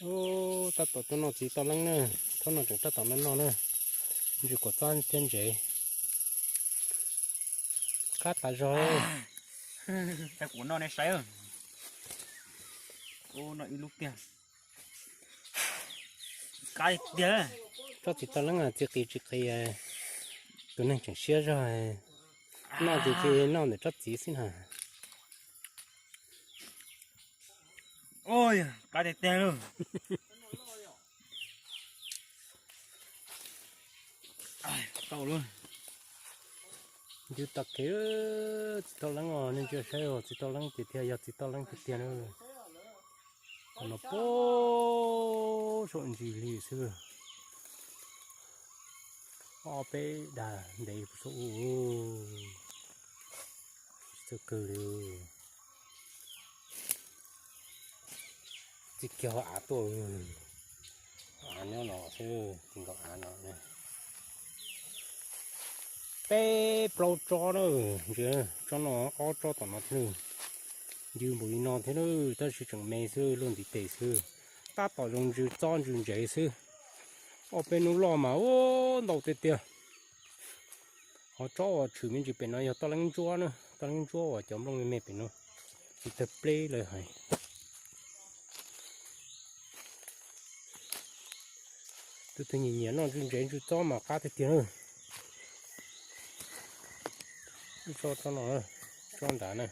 Ub, tab tom tuaj noj txiv toj leeb na, thaum no tseem tab tom noj noj na, ntsws kuam txob thiab ntsev. Qab tas zog. Kuv noj nej saib. Ub, noj ib lub tiag. Qab tiag. Tsob txiv toj leeb txi qis tsis qis, tus neeg tseem siab zog, noj ces ces noj ntawm tsob txiv xwb na. Ua, qab tiag tiag lauj. Tau lauj. Ntsws tag kev, txiv toj leeb os, nej ntsia saib os, txiv toj leeb tiag tiag, yog txiv toj leeb tiag tiag na. Qhov no puag saum ntsis li xwb. Ob peb dag ntev puag saum ub. Txawj kawg li. Txij kiag hauv av tuaj, av nyob no xwb, tsis nkaus av no. Peb plaub tsob na, ntsia, tsob no ob tsob tom no thiab. Ntws npaum li no thiab na, tab sis tseem me xwb, luaj ntiv tes xwb. Tab tom zoo ntsws txob ntsws ntsev xwb. Ob peb hnub loj mas ua ntau tiag tiag. Ho tsob uas tshwm me ntsis pem no yog toj leeb ntsuab na, toj leeb ntsuab uas cov nplooj me me pem no, tsis tawg pleb lawv hais. Tus twg nyiam nyiam noj ntsws ntsev ntsws txob mas qab tiag tiag na. Ib tsob tsob no, tsob nrad na,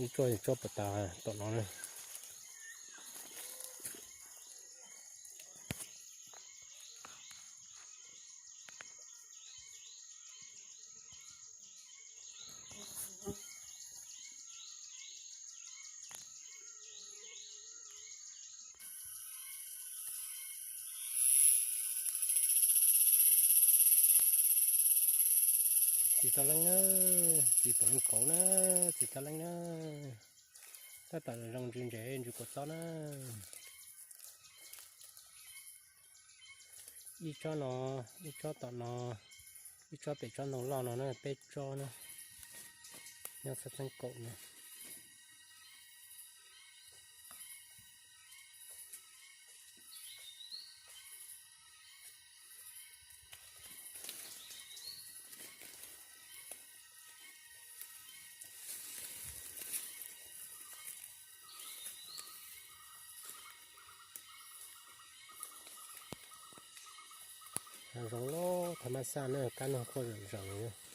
ib tsob tsob pas tas tom no na. Txiv toj leeb na, txiv toj leeb kauv na, txiv toj leeb na, tab tom zoo ntsws ntsev ntsws kuam txob na. Ib tsob no, ib tsob tom no, ib tsob pem tsob ntoo loj no na, peb tsob na, nyob xab txeeb kaum na. Zoo loj thas mas xaj na, kab noog quaj zom zaws.